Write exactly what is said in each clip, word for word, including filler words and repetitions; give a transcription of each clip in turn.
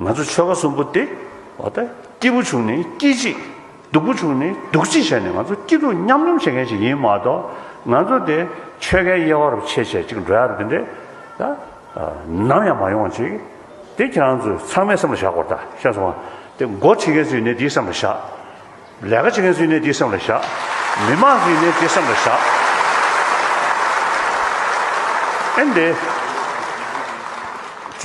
ང་ཚོ་ཆོལ་ཁ་གསུམ་པོ་དེ་འོ་ད་སྐྱིད་པོ་བྱུང་ནས་སྐྱིད་ཅིག་སྡུག་པོ་བྱུང་ནས་སྡུག་ཅིག་བྱས་ནས་ང་ཚོ་སྐྱིད་སྡུག་མཉམ་མཉམ་བྱེད་མཁན་ཞིག་ཡིན་མ་གཏོགས། ང་ཚོ་དེ་ཆོལ་ཁའི་དབྱེ་བ་རུ་ཕྱེ་བྱས་ཅིག་འགྲོ་ཡ་རུ་དེ་འདྲས་ད་ནམ་ཡང་མ་ཡོང་བ་ཅིག་དེ་ཁྱེད་རང་ཚོས་ཚང་མས་སེམས་ལ་བཞག་དགོས་རེད། ད་ཤེས་སོང་ང་། དེ་འགོ་ཁྲིད་མཁན་ཚོས་ནས་དེའི་སེམས་ལ་བཞག་ལས་ཀ་བྱེད་མཁན་ཚོས་ནས་དེའི་སེམས་ལ་བཞག་མི་མང་ཚོས་ནས་དེའི་སེམས་ལ་བཞག་ཨེ་འདི།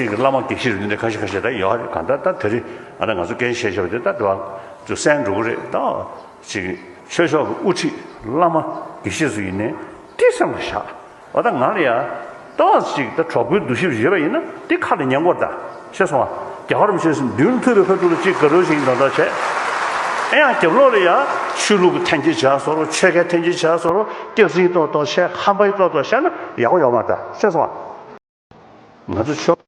གཅིག་གི་བླ་མ་དགེ་བཤེས་རུ་འདི་འདྲ་ཁ་ཤས་ཁ་ཤས་ད་ཡོད་རེད། གང་ལྟར་ད་དེ་རིང་ཨ་ན་ང་ཚོ་སྐད་ཆ་བཤད་བཞག་པ་དེ་ད་དུ་བ་ཚོ་གསན་འགྲོ་གི་རེད། ད་གཅིག་ཆོས་ཕྱོགས་ཀྱི་དབུ་ཁྲིད་བླ་མ་དགེ་བཤེས་ཚོ་ཡིན་ནའི་དེ་སེམས་ལ་བཞག་འོ་ད་ང་ལ་ཡ་ཏོག་ཙམ་ཅིག་ད་གྲོགས་པོའི་འདུ་ཤེས་ཡོད་པ་ཡིན་ན་དེ་ཁ་ལ་ཉན་དགོས་རེད། ད་ཤེས་སོང་ང་། རྒྱལ་བ་རིན་པོ་ཆེ་མདུན་ཐུག་པའི་ཁ་ཐུག་ལ་གཅིག་དགའ་རོགས་ཤིག་ཡིན་དོན་དག་བྱས། ཨེ་ཡང་རྒྱབ་ལོགས་ལ་ཡ་ཆོས་ལུགས་ཀྱི་འཐེན་འཁྱེར་བྱས་སོ་རུ་ཆོལ་ཁའི་འཐེན་འཁྱེར་བྱས་སོ་རུ་སྐྱག་རྫུན་ཏོག་ཏོག་བཤད། ཧམ་པའི་ཏོག་ཏོག་བཤད་ན་ཡག་པོ་ཡོད་མ་རེད། ད་ཤེས་སོང་ང་། ང་ཚོ་ཆོས།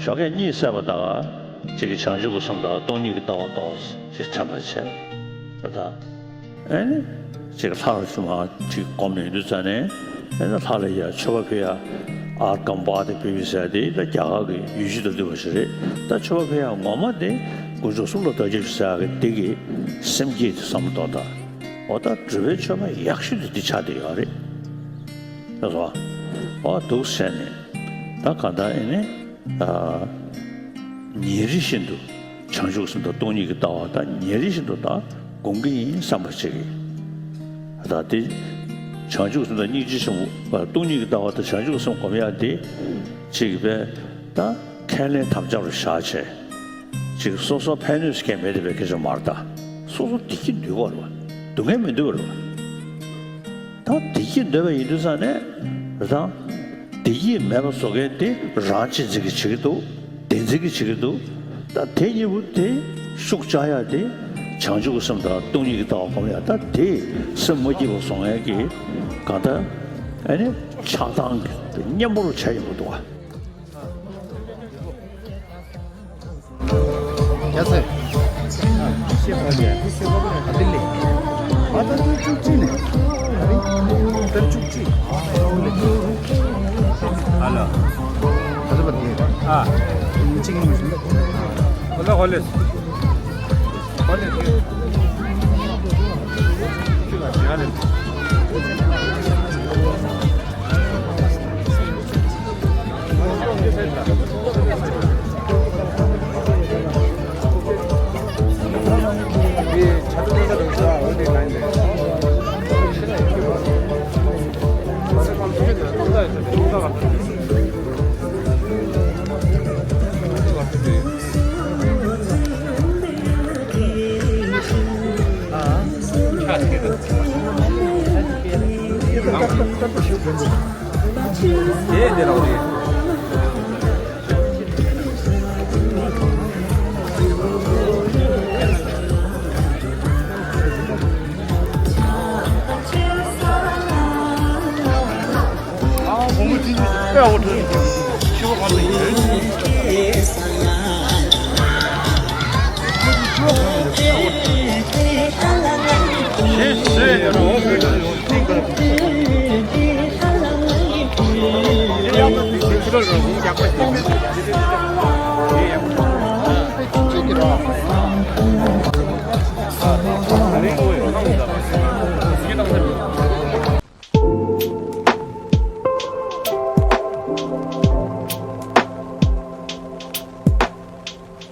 ཞོགས་ཀས་གཉིད་སད་པ་དང་གཅིག་གིས་བྱང་ཆུབ་ཀྱི་སེམས་དང་སྟོང་ཉིད་ཀྱི་ལྟ་བ་ལྟོགས་ཅེས་དྲན་པར་བྱས། ད་ཨེ་ནི་གཅིག་ལྷ་རུ་ཞུ་མ་གཅིག་སྒོམ་ནས་ཡོང་དུས་ཙ་ནས་ཨེ་ནི་ལྷ་ལ་ཡ་མཆོད་པ་ཕུལ་ཡ་ཨར་ཀམ་བ་དེ་ཕུལ་བའི་ཟེར་དེ་ད་རྒྱ་གར་གྱི་ཡུལ་ཤུལ་དུ་འདུས་པ་ཞིག་རེད། ད་མཆོད་པ་ཕུལ་ཡ་ངོ་མ་དེ་དཀོན་མཆོག་གསུམ་ལ་བདག་སྐྱབས་ཞུ་ཟེར་ཡ་གི་དེ་གི་སེམས་བསྐྱེད་དེ་བསམ་བློ་གཏོང་དང་། འོ་ད་སྒྲུབ་པའི་མཆོད་པ་ཡག་ཤོས་དེ་འདི་ཆགས་བསྡད་ཡོད་རེད། ལགས་སོ། འོ་འདུག་བྱས་ནས་ད་གང་ལྟར་ཨེ་ནི་ཨ་ཉིན་རེ་བཞིན་དུ་བྱང་ཆུབ་སེམས་དང་སྟོང་ཉིད་ཀྱི་ལྟ་བ་དང་ཉིན་རེ་བཞིན་དུ་ད་སྒོམ་གྱི་ཡིན་བསམ་པ་བྱེད་ཀྱི། ད་དེ་བྱང་ཆུབ་སེམས་དང་སྙིང་རྗེ་ཆེན་པོ་སྟོང་ཉིད་ཀྱི་ལྟ་བ་དང་བྱང་ཆུབ་སེམས་སྒོམ་ཡག་དེ་ ཅིག་པས་ད་ཁས་ལེན་དམ་བཅའ་རུ་བཞག་བྱས། ཅིག་སོ་སོ་ཕན་གནོད་སྐྱེལ་མེད་དེ་བའི་སྐད་ཆ་མ་རེད་ད། སོ་སོ་བདེ་སྐྱིད་འདོད་པ་རེད་བ། སྡུག་བསྔལ་མི་འདོད་པ་རེད་བ། ད་བདེ་སྐྱིད་འདོད་པ་ཡིན་དུས་ཙང་ནས་རེད་ད། བདེ་སྐྱིད་མེད་པ་བཟོ་མཁན་དེ་རང་གཅེས་འཛིན་གྱིས་བྱེད་ཀྱི་འདུག་བདེན་འཛིན་གྱིས་བྱེད་ཀྱི་འདུག་ད་དེ་གཉིས་པོ་དེ་ཤུགས་རྒྱག་ཡ་དེ་བྱང་ཆུབ་ཀྱི་སེམས་དང་སྟོང་ཉིད་ཀྱི་ལྟ་བ་སྒོམ་ཡ། ད་དེ་སེམས་མ་སྐྱིད་པ་བཟོ་མཁན་གྱི་གང་ལྟར་ཨ་ནི་ཆགས་སྡང་གི་གཉེན་པོ་རུ་བྱས་ཡོང་གི་འདུག་བ། རྒྱ་ཚ། ཨ་ལི་ལི། ཨ་ད་དུང་བཅུ་གཅིག་ནས། ཨ་ལི། ད་བཅུ་གཅིག་ཨ་ལ། ད་ཚ་པ་དེ། ཨ། གཅིག་ནས། ཧོ་ལེ་ཧོ་ལེ། ཧོ་ལེ། ཧོ་ལེ།